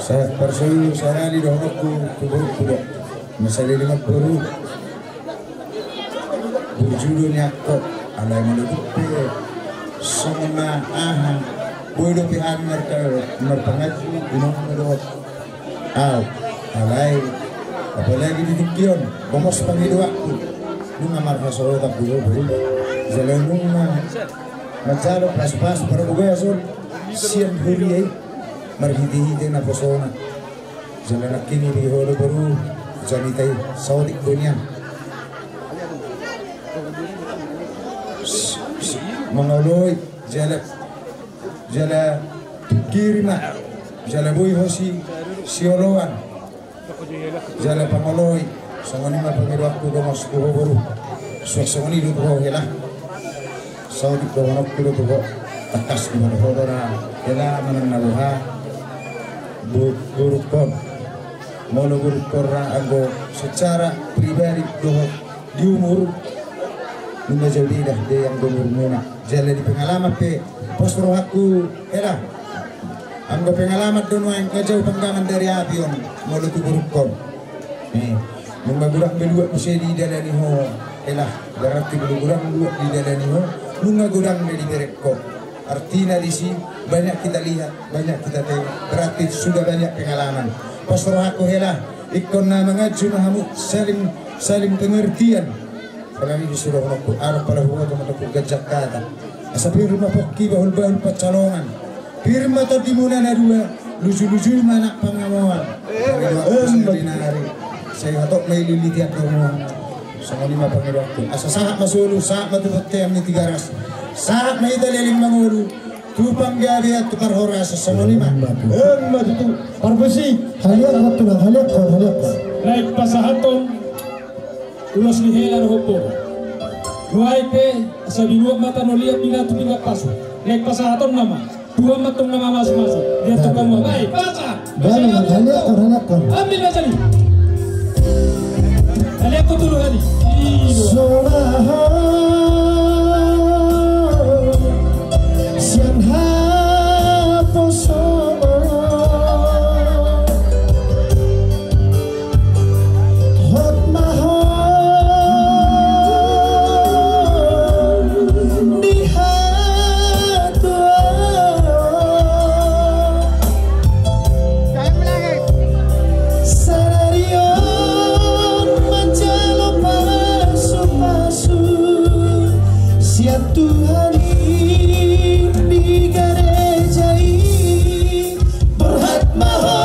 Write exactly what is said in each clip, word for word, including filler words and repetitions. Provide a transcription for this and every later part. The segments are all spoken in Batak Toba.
Sahat parsahali dohononku tu borungku do. Mansai leleng ma boru. Burju do nian ho. Alai molo dung pe songon na aha, boi dope hami marpanganju, inongmu do au. Alai apalagi di tingki on, gomos pangidoanku. Nunga marhasohotan do ho boru. Jala nunga manjalo pasupasu parbagason sian huria i. Marhitehite naposona. Jala nangkin i di ho do boru, jamita i saotik do nian. Mangoloi, jala, jala pingkiri ma, jala boi ho si, sioloan. Jala pangoloi, songon i ma pangidoanku gomos tu ho boru. Suang songon i do tu ho hela. Saotik dohononku do tu ho. Tangkas di molo ho do ra hela manang na boha. Bo-, borungkon. Molo borungkon ra anggo secara pribadi dohot di umur. Nunga jauh beda de anggo umurmuna. Jala di pengalaman pe pos rohangku hela. Anggo pengalaman do nuaeng, nga jauh panggangan dari api on molo tu borungkon. Eh, nunga godang be luat muse didalani ho hela. Berarti molo godang luat didalani ho, nunga godang be dibereng ho. Artina disi banyak kita lihat, banyak kita tengok. Berarti sudah banyak pengalaman. Pos rohangku hela, ingkon na manganju ma hamu saling, saling pengertian. Apalagi di sudah menokku, anak pala huwa teman aku gajah kata. Asa pir ma pongki bahul-bahul pansalongan. Pir ma tondimuna na dua, luju-luju ma anak pangamoan. Pangidoanku sarinari. Sai hatop ma ililiti anggamoan. Songon i ma pangidoanku. Asa sahat ma solu, sahat ma tu bontean ni Tigaras. Sahat ma hita leleng mangolu. Tu panggabean tu parhorasan songon i ma. Emma tutu. Parbosi. Haliak ma tulang, haliak kor, haliak kor. Naeng pasahaton ulos ni hela dohot boru. Nuaeng pe asa binuat mata na liat binatu pingat pasu. Naeng pasahaton nama. Tuhan ma tong nama masu-masu. Dia tukang ma. Baik, pasahat. Baik, haliak kor, haliak kor. Ambil ma sadi. Haliak kor tolu hali. Songon sian haposo hot ma ho di hatuaon. Sadari on manjalo pasu-pasu sian Tuhan i di gareja i. Borhat ma ho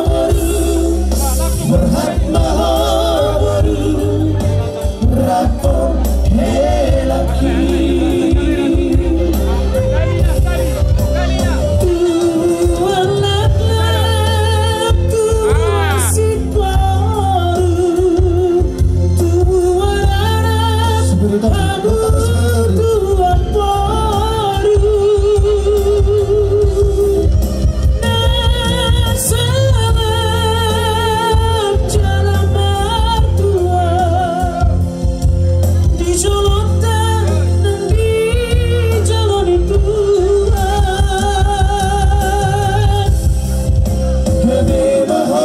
boru, borhat ma ho boru. Rap hon hela i. Tuan laknak, tuan siboru, tuan anak, hamu tuan boru. Na sabar jala martua di jolonta nang di jolo ni Tuhan. Gabe ma ho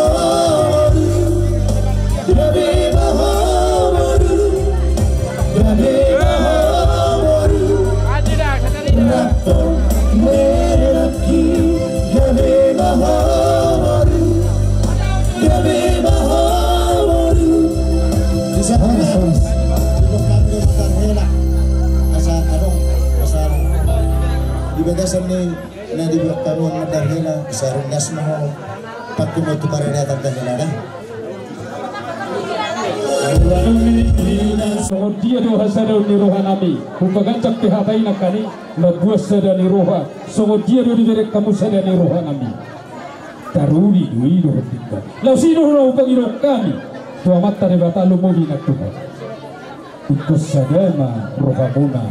boru, gabe ma ho boru, gabe ma ho boru. Rap hon hela i. Gabe ma ho boru, gabe ma ho boru. Bisa. Horas, horas. Asa adong, asa di bagasan ni na dibuat hamu mandar hela, asa ringgas ma ho. Pangkumo tu paradatan da hela da. Songon dia do hasadaon ni rohanami? Hupaganjang pe hata i nangkaning, mambuat sada ni roha. Songon dia do dibereng hamu sada ni rohanami? Taruli do i dohot tingki. Laos i do na hupangidohon hami tu Amanta Debata, lumobi nang Tuhan. Ingkon sada ma rohamuna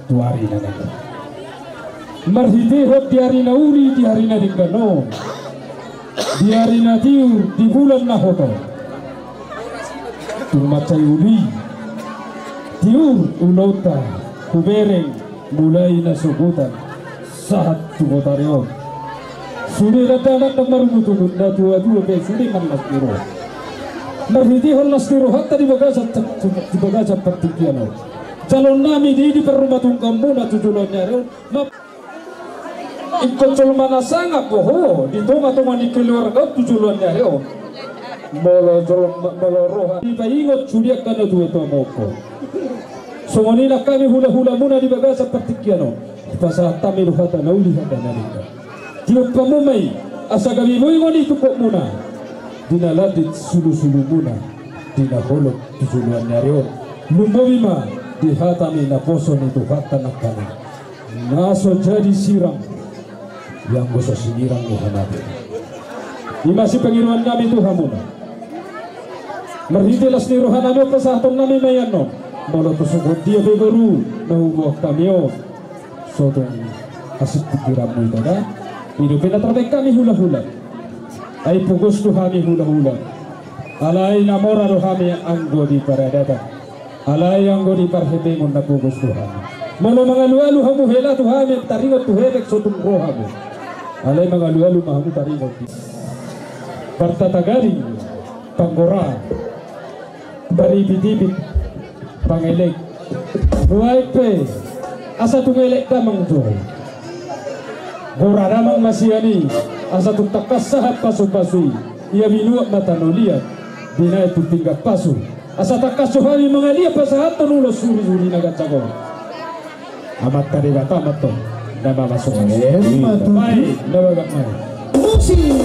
tu ari na naeng on. Marhitehon di ari na uli, di ari na denggan on, di ari na tiur, di bulan na hot on. Tung mansai uli tiur ulaonta hubereng mulai na sogot on sahat tu botari on. Sude dakdanak na marungutungun, na tuatua pe sude manang las ni roha. Marhitehon las ni rohanta di bagasan, di bagasan partingkian on, jaloonnami di, di parrumatanggaonmuna tu joloan ni ari on. Ingkon jolma na sangap ho di tongatonga ni keluarga on tu joloan ni ari on. Molo jolma, molo roha dipaingot sude angka na tuatua moko. Songon i nang hami hulahulamuna di bagasan partingkian on, pasahat hami do hata na uli, hata na denggan. Tiop hamu ma i, asa gabe boingon i tungkotmuna di na landit sulusulumuna di na holop tu joloan ni ari on. Lumobi ma di hatami naposo ni Tuhanta nangkaning, na so jadi sirang, ianggo so sinirang ni hamate. I ma sipangidoannami tu hamuna. Marhite las ni rohanami on pasahatonnami ma i annon. Molo tung songon dia pe boru na huboan hami on, so tung asing pingkiranmu ito da. I dope na tarbaen hami hulahula. Ai pogos do hami hulahula. Alai na mora do hami anggo di paradatan. Alai anggo di parhepengon na pogos do hami. Molo mangalualu hamu hela tu hami taringot tu hepeng, so tung ro hamu. Alai mangalualu ma hamu taringot di partatagaring, panggora, paripitipit, pangelek. Nuaeng pe asa tung elek damang jo, gora damang ma sian i, asa tung tangkas sahat pasupasu i. Ia binuat ma tano liat, binaen tu pinggan pasu. Asa tangkas jo hami mangaliat pasahathon ulos surisuri na ganjang on. Amanta Debata ma antong na mamasu-masu. Emma tutu. Baen, na bagak ma i. Musik.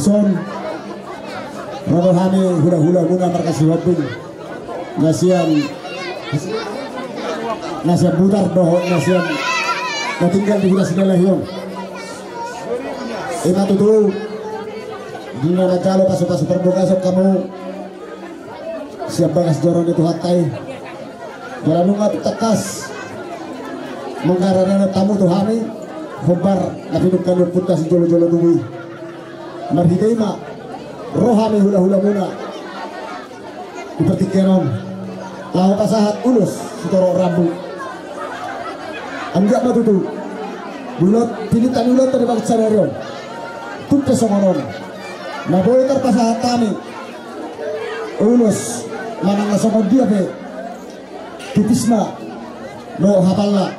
Son, ro do hami hula-hula muna marga Sihombing. Na sian, na sian Butar dohot na sian na tinggal di Huta Sinalahi on. Ima tutu, di na manjalo pasu-pasu parbagason hamu sian bagas joro ni Tuhanta i. Jala nunga tung tangkas mangharadehon hamu tu hami hombar na pinungka ni ompunta sijolo-jolo tubu i. Marhite i ma ro hami hula-hula muna di partingkian on laho pasahat ulos sitorop rambu. Anggiat ma tutu di ulaon, pinangido ni ulaonta di bagasan ari on, tung pe songon on na boi tarpasahat hami ulos manang na songon dia pe tipisna dohot hapalna,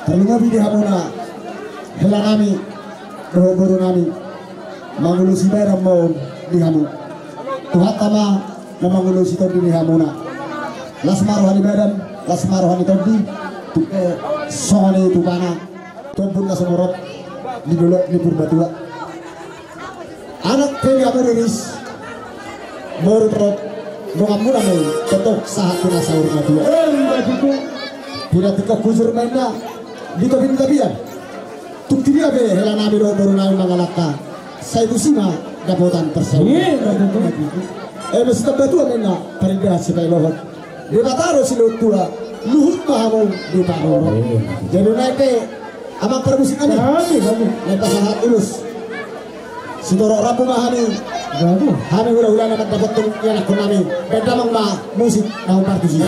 tarlumobi di hamuna hela nami dohot boru nami, mangulosi badan ma on di hamu. Tuhanta ma na mangulosi tondi di hamuna. Las ma roha ni badan, las ma roha ni tondi. Tung pe songon i tupana. Tombun na sumorop di dolok ni Purbatua. Anak pe di hamu riris, boru torop, dongan muna ma i tongtong sahat tu na saur matua. Ima tutu. Pinantikhon hujur ma inna di topi ni tapian. Tung di dia pe hela nami dohot boru nami mangalangka, sai tusi ma dapotan parsaulian. Ima tutu. Eme sitambatua ma inna panindahan sipaelohon. Debata do silehon tua, luhut ma hamu diparorot. Jadi nai pe amang parmusik nami, nai pasahat ulos sitorop rambu ma hami. Hami hula-hula na mandapothon ianakhon nami. Baen damang ma musik na hombar tusi.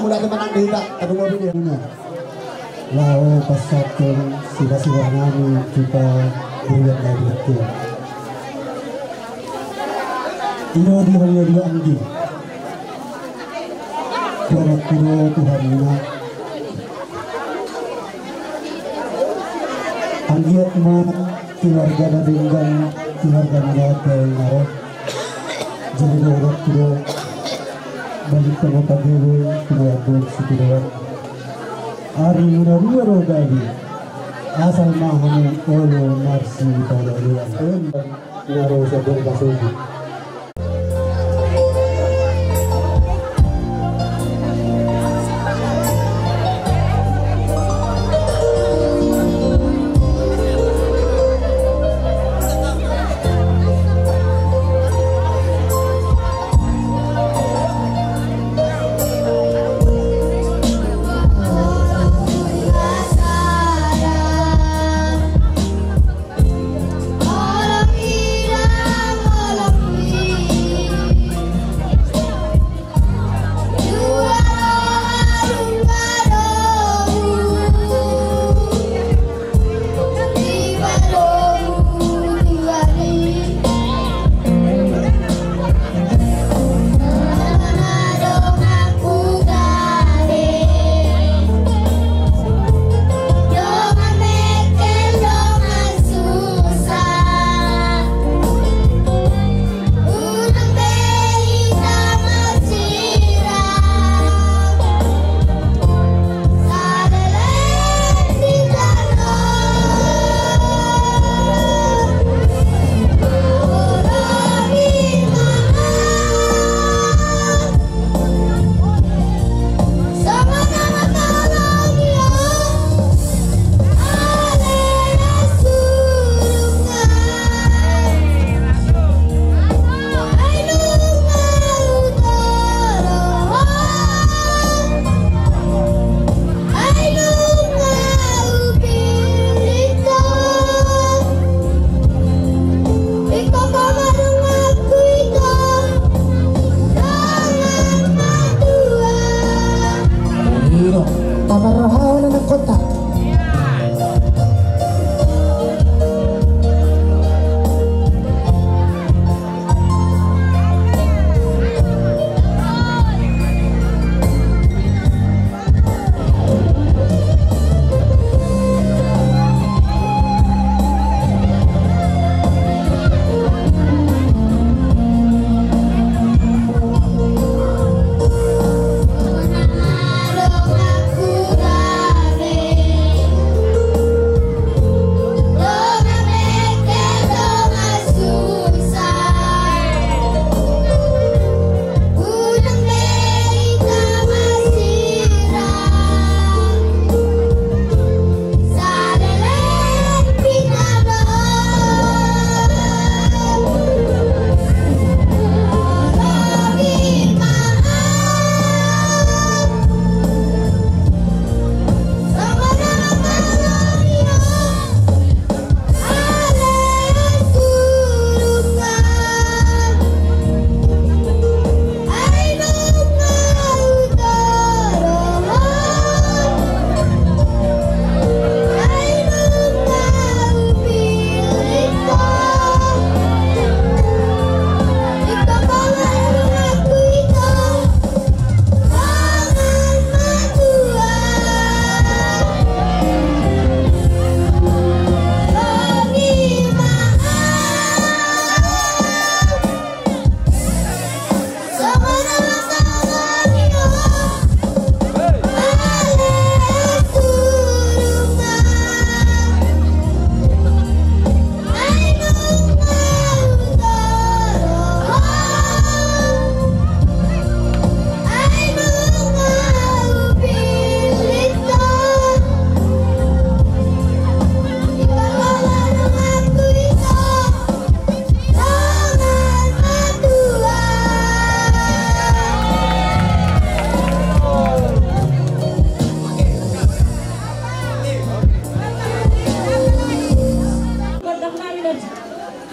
Mula tu manang di hita, tadu mau dia. Laho pasahathon silas-silas nami tu hurian na di hita. Ino di hurian na di hita. Tuhan, Tuhan, Tuhan. Anggiat ma keluarga na denggan, keluarga na denggan na ro. Jadi dohot tu do balik tengah pagi, keluarga si keluarga. Ari na dua ro gabe. Asal ma hamu olo marsipaolooloan. Em. Nga ro sabar pasogi.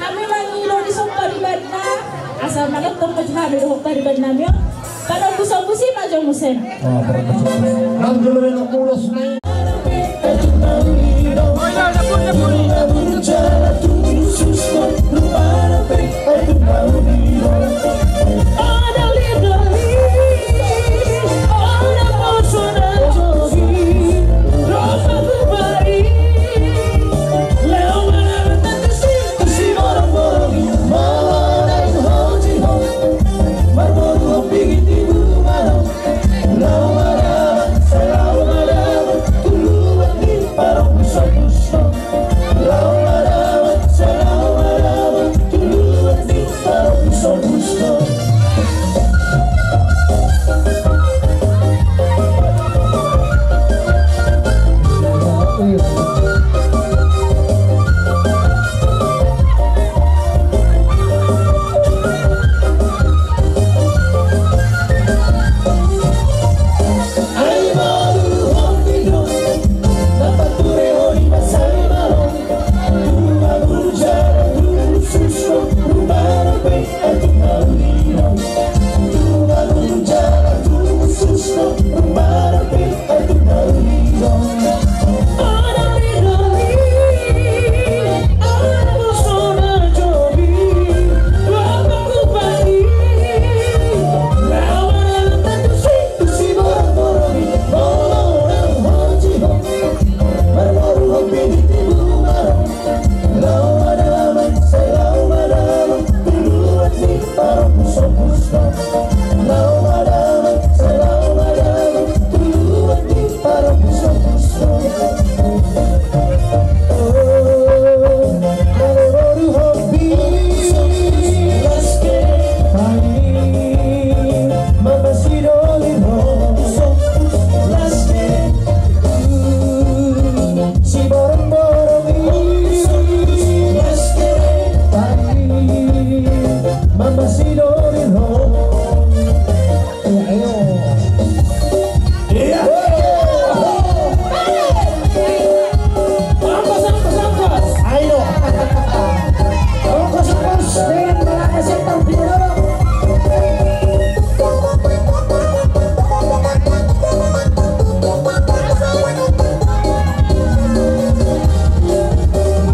Hami mangido di son paribanna, asa manonton ma hami dohot pariban nami on. Parompuson pusi ma jo muse.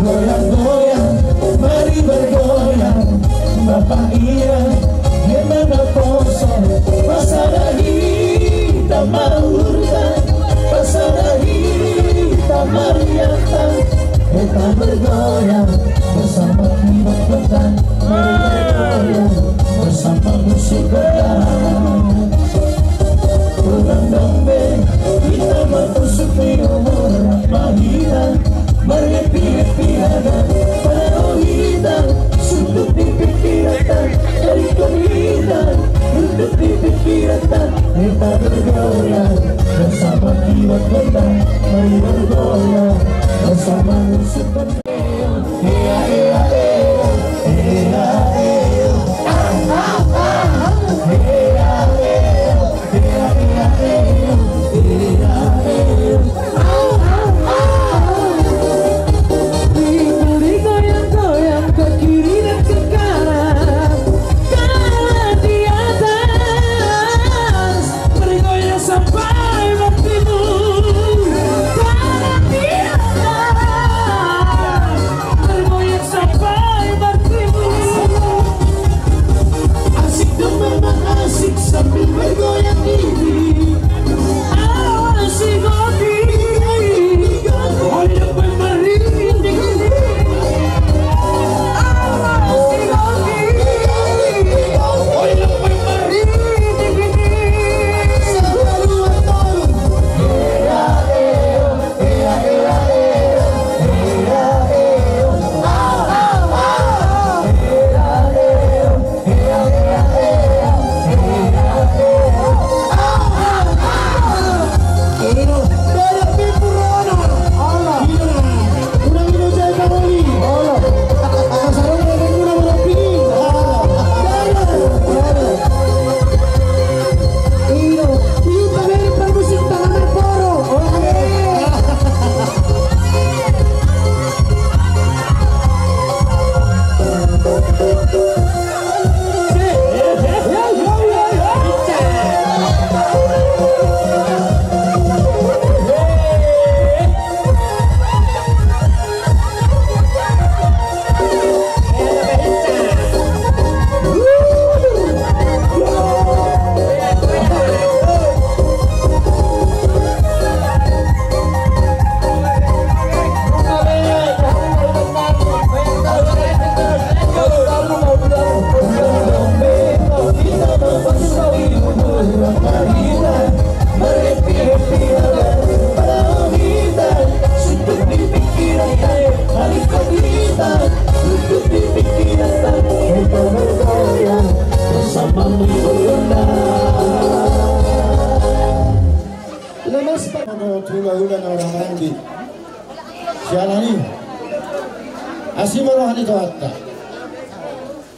Goyang-goyang, mari bergoyang, Bapak Ira, hena naposo, pasada hita ma uhurta, pasada hita ma rianta, hita bergoyang bersama kibat kota, mari bergoyang bersama musik kota. Ulang dong be, hita ma tusuk ni umur, ma hita marngepi-ngepi hita, panaruhon hita, sundut ni pingkiranta, taringkot hita, rundut ni pingkiranta, hita bergoyang bersama kibat kota, mari bergoyang bersama musik kota. Lemes par- Hula-hula na ro maranggi. Siala ni asi ma roha ni Tuhanta.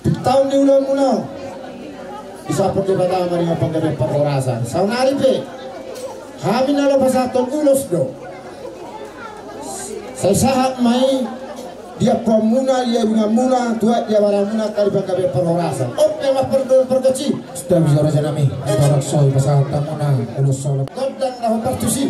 Pintaon ni ulaonmuna on disampur Debata ma di panggabean parhorasan. Saonari pe hami na laho pasahathon ulos do. Sai sahat ma i di ampuanmuna, di adinganmuna, tu aek di abaramuna, angka di panggabean parhorasan. On pe ma pardomuan pargonsi. Sude ma i raja nami, angka na so i pasahat hamuna ulos on. Gondang na hombar tusi.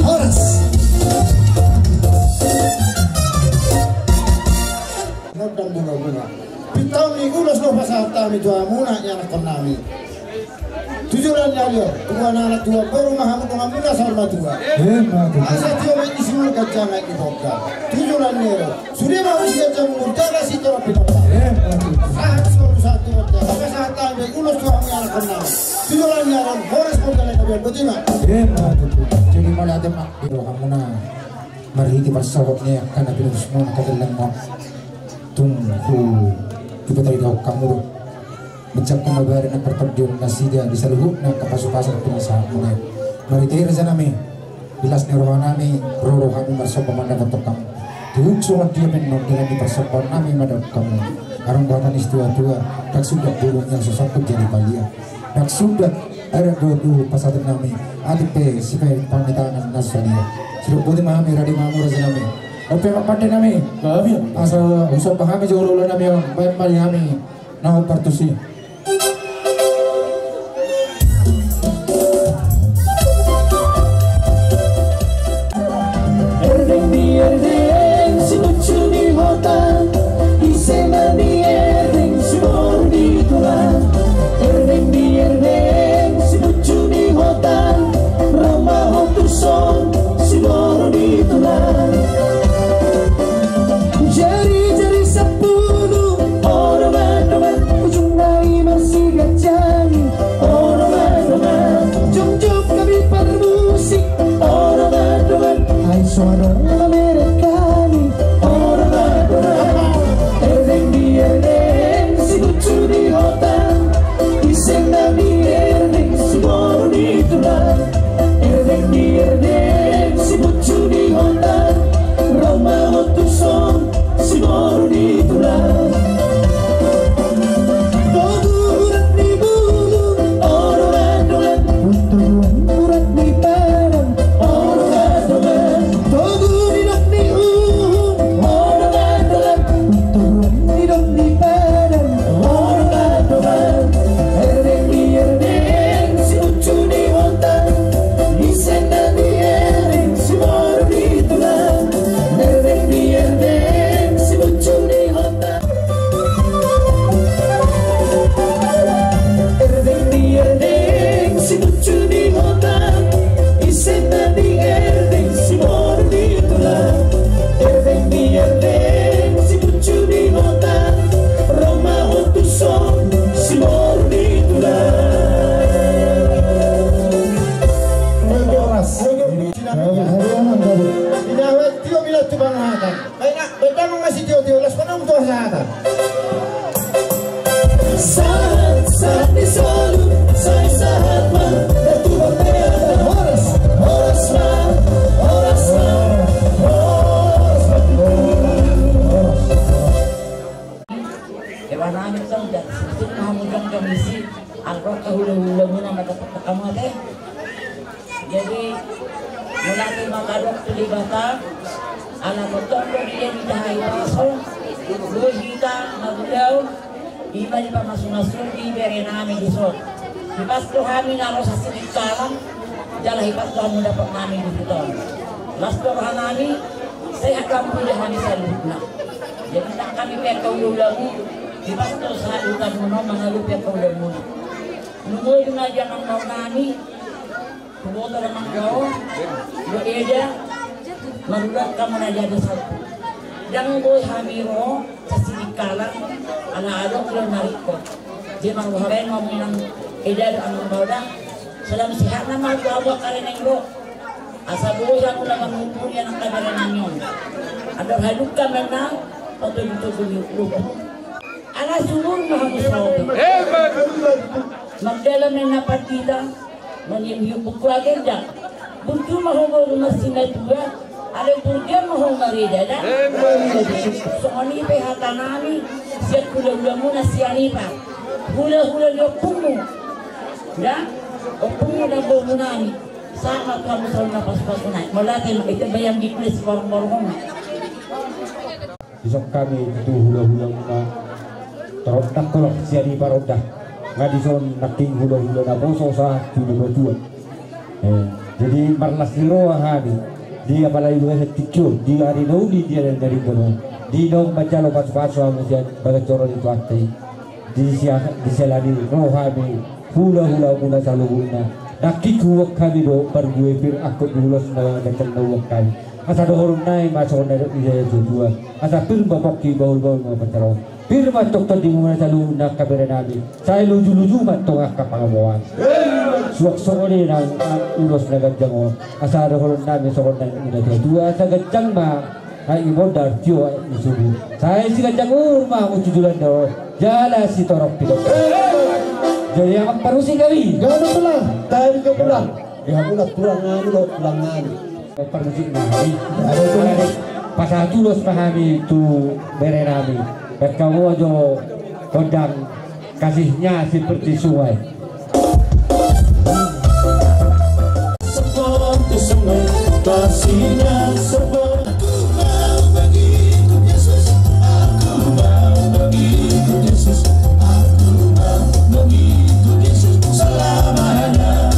Horas. Gondang bunga-bunga. Pintaon ni ulos do pasahat hami tu hamuna ianakkon nami. Tu joloan ni ari on, tua na natua boru ma hamu donganmuna saur matua. Emma tutu. Asa tio ma i di simur, ganjang aek di poda. Tu joloan ni ari on, sude ma usia jamu murtala si tolong pinopa. Emma tutu. Sahat solu sahat tu murtala. Pasahat hami ulos tu hamu ianakkon nami. Tu joloan ni ari on, horas ma jala gabe on, botima. Emma tutu. Jadi mauliate ma di rohamuna. Marhite parsohot ni angka na pinurusmuna, kagellanmuna. Tung hupatarida hamu do. Manjangkon ma bere nang partondion nasida di saluhutna angka pasu-pasu na pinasahatmuna i. Marhite i raja nami, di las ni roha nami, ro do hami marsomba mandapothon hamu. Tung songon dia pe annon, dalan ni parsombaon nami mandapothon hamu. Adong do hata ni situa-tua, ndang sundat burung yang so sangkut jadi palia. Ndang sundat adat dohot uhum pasahaton nami, atik pe sipaingot ni tangan na sadia. Sidok boti ma hami, rade ma hamu raja nami. On pe amang pande nami. Asa husomba hami jo ulaon nami on, baen ma di hami na hombar tusi. Erdeng di erdeng, sinucu di hota, ise ma di erdeng, siboru di tulang. Anggo hula-hulamuna ma dapothon hamu ate. Jadi, mauliate ma hudok tu Debata, ala tongtong do didia ni tahi paso, boi hita mangulahon, ima dipamasu-masu di berenami dison. Hipas do hami na ro sasirikalan, jala hipas do hamu dapotnami di huta on. Las do rohanami, sehat do hamu, puji hami saluhutna. Jadi, ndang hami pe angka hula-hulamu, hipas do sahat hutamuna mangalupi angka hulamuna. Nunga do na jaman maunami, huboto do manggaon, do eda, marulak hamu na jadi satu. Ndang boi hami ro sasirikalan, ala adong do na ringkot. Jadi, marhahabaen ma hamu inang eda dohot amang baoda, salam sehat nama tu hamu angka ina i ro. Asa boi hamu na mangumpuli anak kabarenami on. Andor haduka menang, atau ditutup dulu. Ala sumur ma hamu saotik. Magdalan ma na pandita, mangihup buku agenda. Burju ma ho boru na sinatua, ala burju ma ho mareda da. Songon i pe hatanami, sian hula-hulamuna sian i pa. Hula-hula ni ompungmu. Da, ompungmu da borunami. Sama tu hamu saluhutna na pasu-pasu nai. Mauliate ma, ite bayang di kulis borong-borong ma. Dison hami tu hula-hulamuna. Torop nangkin sian i paronda. Nga dison nangkin hula-hula naposo sahat tu natua-tua. Eh, jadi marlas ni roha hami. Di apalagi dua setikio, di ari na uli, di ari na uli. Di naung manjalo pasu-pasu hamu sian bagas joro ni Tuhanta i. Di sia, di siala ni roha hami hula-hulamuna saluhutna. Nangkin huboan hami do parbue pir angkon di ulos na ganjang na huboan hami. Asa dohonon nami ma songon na nidok ni natua-tua. Asa pir ma pongki, bahul-bahul ma pansalongan. Pir ma tongtong di muna saluhutna angka berenami. Sai luju-luju ma tong angka pangomoan. Suang songon i nang ulos na ganjang on. Asa dohonon nami songon na nidok ni natua-tua. Asa ganjang ma aek ni mondar, tio aek ni subu. Sai siganjang umur ma hamu tu joloan on, jala sitorop pidong. Jadi amang parmusik hami. Gabe pulang, tabi ke pulang. Di hamuna tulang nganu do, tulang nganu. Parmusik ma hami. Gabe pulang. Pasahat ulos ma hami tu berenami. Baen hamu jo gondang Kasihnya Seperti Sungai. Seperti sungai, kasihnya seperti. Aku mau begitu, Yesus. Aku mau begitu, Yesus. Aku mau begitu, Yesus, selamanya.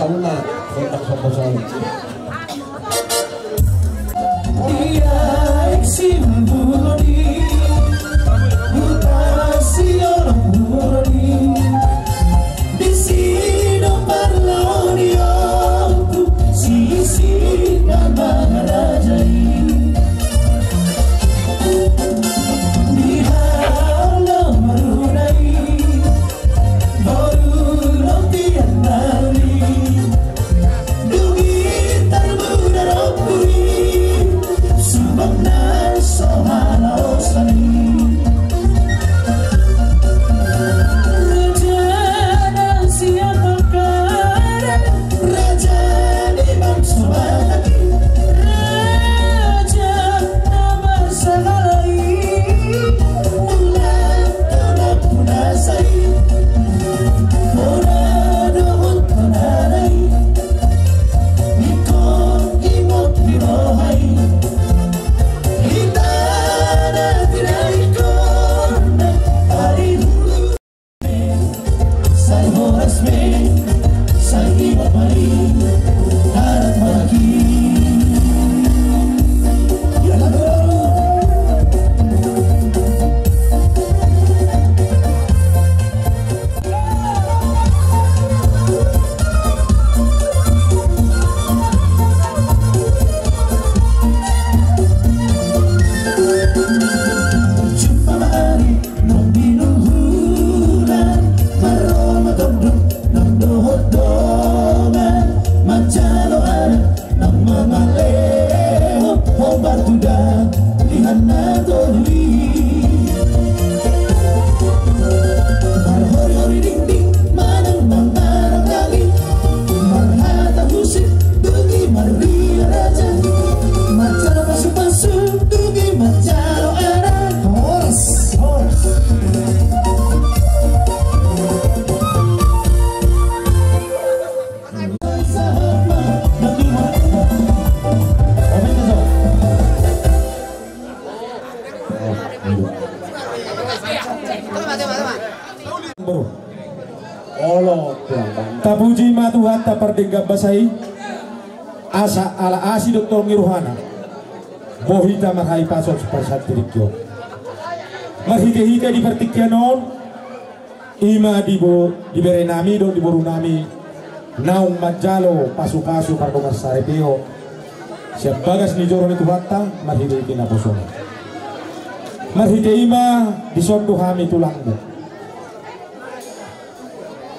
Nah, kontak sama saya. Ia iksi murni, mutasi orang murni. Disi do parlaonion tu sisi na mangarajai. Di hau na marunai, boru lopian nami. Dung i tarbuda rohangku i, sumbang na so halaosan i. Raja na siapakara, raja ni bangso Batak i. Raja na marsahalahi, mulak tu nampuna sai. Bona dohot bonanai, ingkon ingot ni roha i. Hita na tinaikon na parihu. Sai horas be, sai iba pari, anak bagi. Ya lagu. Jumpa bahari. Nang binunghulan, marroma tondong, nang dohot dongan, manjalo anak, nang mamalehon, hombar tu dalihan na tolu i. Marhorihori dingding, manang mangarangrangi, marhata husip, dung i marria raja, manjalo pasupasu, dung i manjalo anak. Horas, horas. Tapuji ma Tuhanta pardenggan basa i, asa ala asi dohot holong ni rohana, boi hita marhahipason sipasahat di tingki on. Marhitehite di partingkian on, i ma di bo-, di berenami dohot di borunami naung manjalo pasupasu pardongan saripeon sian bagas ni joro ni Tuhanta, marhitehite naposona. Marhite i ma dison do hami tulangmu,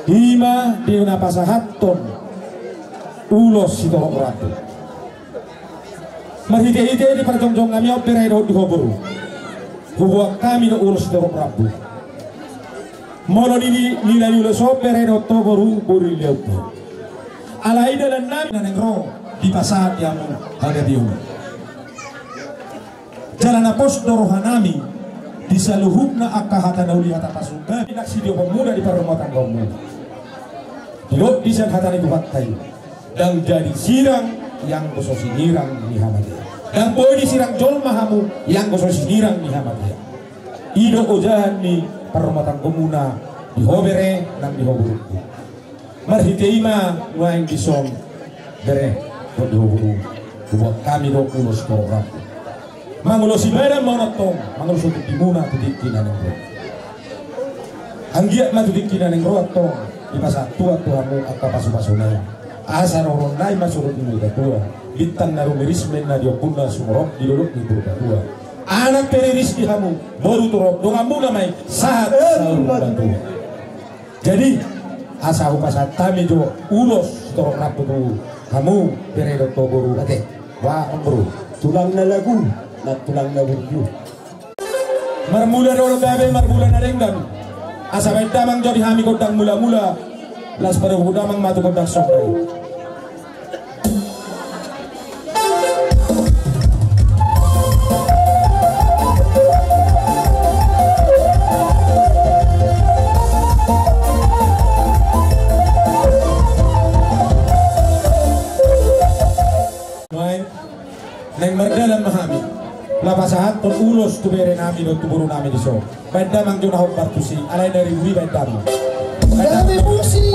i ma di na pasahathon ulos sitorop rambu. Marhitehite di parjongjongonnami on bere dohot di ho boru, huboan hami do ulos sitorop rambu. Molo di, di, nilai ulos on bere dohot ho boru, boru ni lehon be. Alai dalannami na naeng ro dipasahat di hamu hagabeon. Jala na pos do rohanami di saluhutna angka hata na uli, hata pasungkapi na sidihononmuna di parrumatanggaonmuna. Didok di sian hata ni Tuhanta i, ndang jadi sirang ianggo so sinirang ni hamatean. Ndang boi disirang jolma hamu ianggo so sinirang ni hamatean. I do ojahan ni parrumatanggaonmuna di ho bere nang di ho borungku. Marhite i ma nuaeng dison bere dohot di ho boru, huboan hami do ulos sitorop rambu. Mangulosi badan ma on antong, mangulosi tondimuna tu tingki na naeng ro. Anggiat ma tu tingki na naeng ro antong dipasahat Tuhan tu hamu angka pasupasuna i. Asa roronna i ma surut ni Amanta Debata, bintang na rumiris ma inna di ombunna, sumorop di dolok ni Purbatua. Anak pe riris di hamu, boru torop, donganmuna ma i sahat saur matua. Jadi asa hupasahat hami jo ulos sitorop rambu tu hamu bere dohot ho boru, ate. Wa, amang boru. Tulang na lagu, na tulang na burju. Marmula do gabe, marmula na denggan. Asa baen damang jo di hami gondang mulamula. Laos padomu damang ma tu gondang sondai. Nuaeng naeng mardalan ma hami, laho pasahathon ulos tu berenami dohot tu borunami dison. Baen damang jo na hombar tusi, alai na ribur i baen damang. Baen damang. Gabe musik.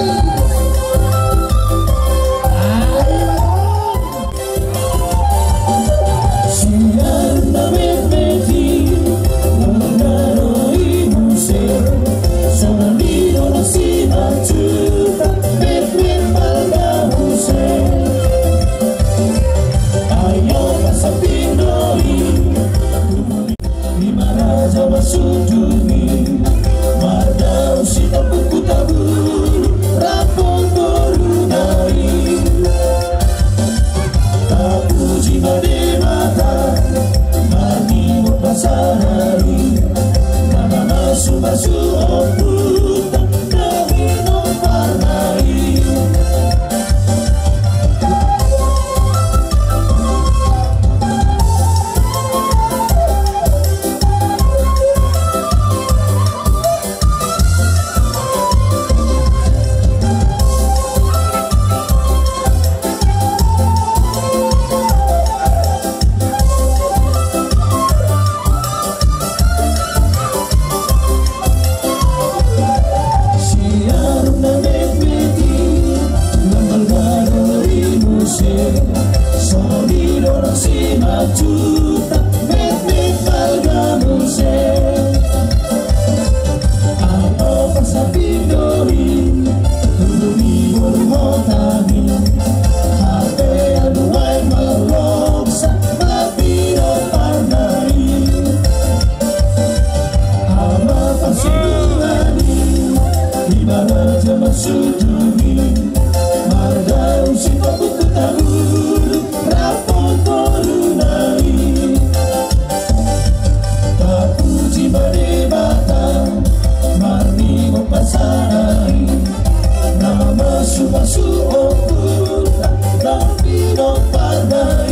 Metmet i, balga do i muse, songon i do na simanjujung, metmet balga muse. Ai opat samping do i, i ma raja masundung i, mardalan sitambuku tambulu, rap dohot boruna i. Tapuji ma Debata, marnimot ma sadari, na mamasumasu ompunta, na hinomparna i. Siarupna metmet i, na balga do i muse, songon i do na simanjujung, metmet balga muse. Ai opat samping do i, tubu ni boru hotani, hape aduan marloksa, na hinomparna i. Ama pasidungan i, i ma raja masundung i, mardalan sitambuku tambulu, rap dohot boruna i. Tapuji ma Debata, marnimot ma sadari, na mamasumasu ompunta, na hinomparna i.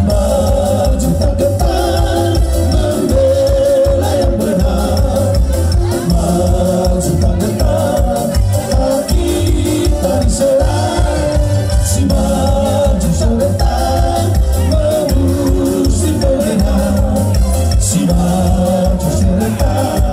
Maju tak gentar membela yang benar. Maju tak gentar, hati tak diserang. Si maju serentak, mengusir pengenang. Si maju serentak,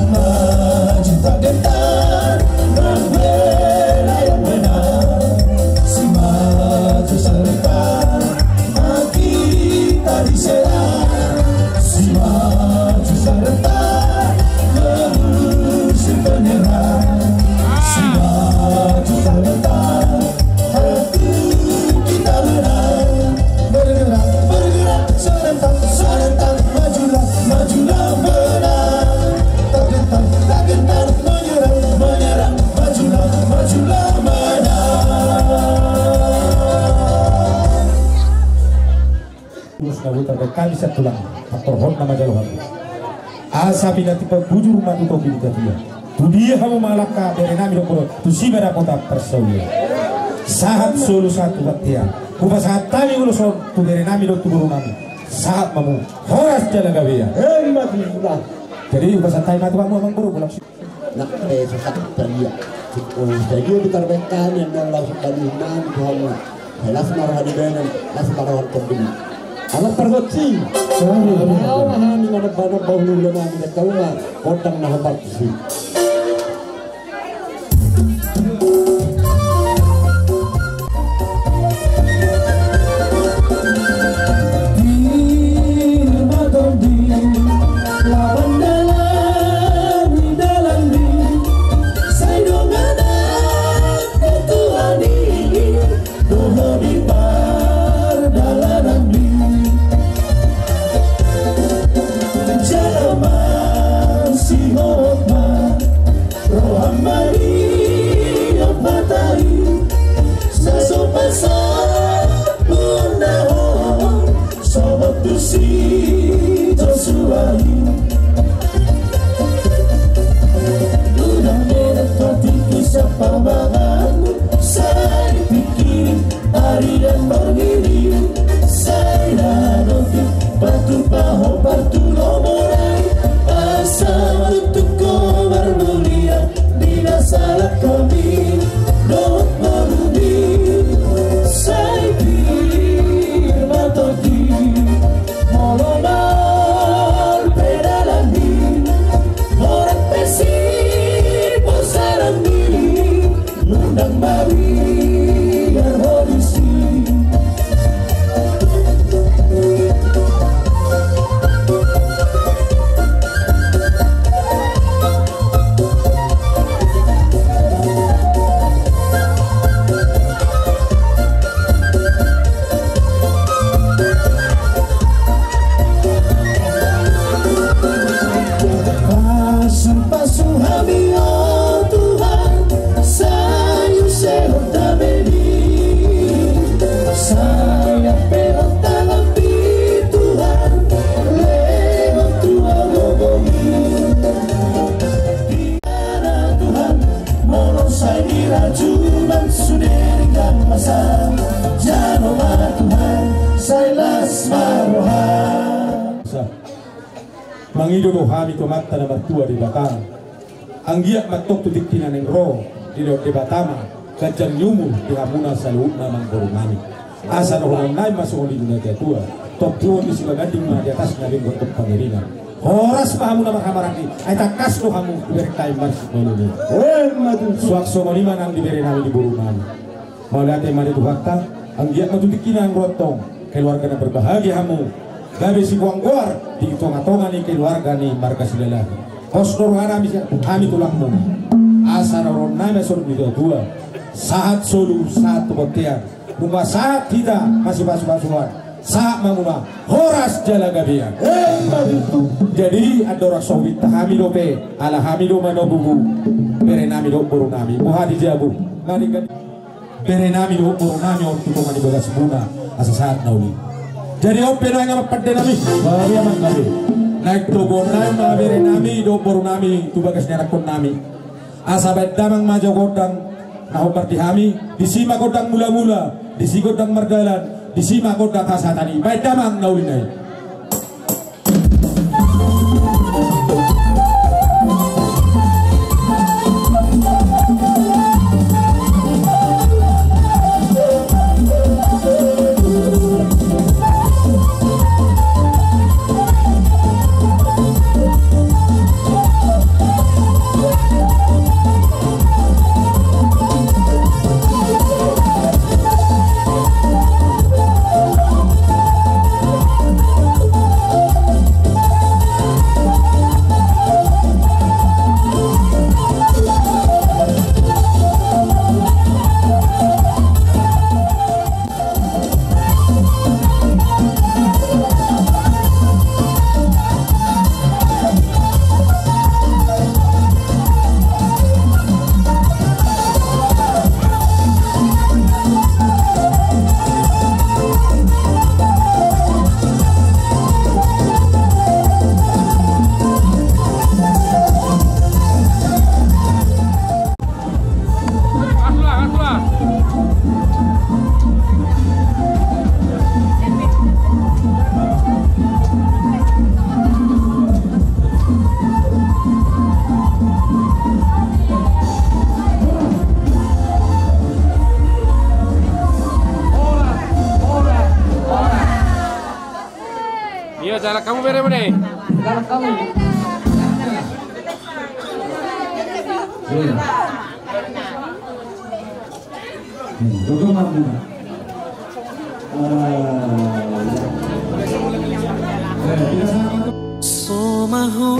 Maju tak gentar, membela yang benar. Si maju serentak, hati tak diserang. Si maju serentak, mengusir penyerang. Si maju serentak, hati kita menang. Bergerak, bergerak, serentak, serentak, majulah, majulah, menang. Tak gentar, tak gentar, menyerang, menyerang, majulah, majulah, menang. Terus na boi tarbaen hami sian tulang, pangkorhon na manjalo hami. Asa pinantikhon bujur ma tu topi ni tapia. Tu dia hamu mangalangka, bere nami dohot boru, tusi ma dapotan parsaulian. Sahat solu sahat tu bontean. Hupasahat hami ulos on tu bere nami dohot tu boru nami. Sahat ma hamu, horas jala gabe. Emma tutu. Jadi hupasahat hami ma tu hamu amang boru, bolang si Na, eh, sesat tadi ya. Oh, jadi di tarbaen hami, anda langsung tadi, man, Tuhan, man. Eh, las ma roha ni bere, las ma roha ni tondi. Anak pargonsi. Sorry. Anak bahan, anak bahan, bahu lu, lu, man, kita tahu, man. Kotang, nah, partisi. Mangido do hami tu Amanta na martua Debata. Anggiat ma antong tu tingki na naeng ro, dilehon Debata ma ganjang ni umur di hamuna saluhutna amangboru nami. Asa dohonon nami ma songon i di natua-tua: Tompuon ni Sibaganding ma di atasna, denggan tu pangiringan. Horas ma hamuna marhahamaranggi, ai tangkas do hamu dibereng nami marsimalulu. Suang songon i ma nang di bere nami, di boru nami. Mauliate ma di Tuhanta, anggiat ma tu tingki na naeng ro antong keluarga na berbahagia hamu, gabe siboan goar di tonga-tonga ni keluarga ni marga Silalahi. Pos do roha nami, hami tulangmu. Asa dohonon nami songon i di natua-tua: Sahat solu, sahat tu bontean. Nunga sahat hita masipasu-pasuan, sahat ma muna horas jala gabean. Jadi andorang so hubinta hami dope, ala hami do manogunogu bere nami dohot boru nami, boha di jabu, na denggan bere nami dohot boru nami on tu tonga ni bagasmuna, asa sahat na uli. Jadi on pe nuaeng, amang pande nami, naeng toguon nami ma bere nami dohot boru nami tu bagas ni anakkon nami. Asa baen damang ma jo gondang na hombar di hami, disi ma gondang mula-mula, disi gondang mardalan, disi ma gondang hasahatan i. Baen damang na uli nai. Iya, jalan kamu bere mana? Jalan kamu. Iya. Hmm, betul, Mak. Ah, iya. Eh, biasa. So mahu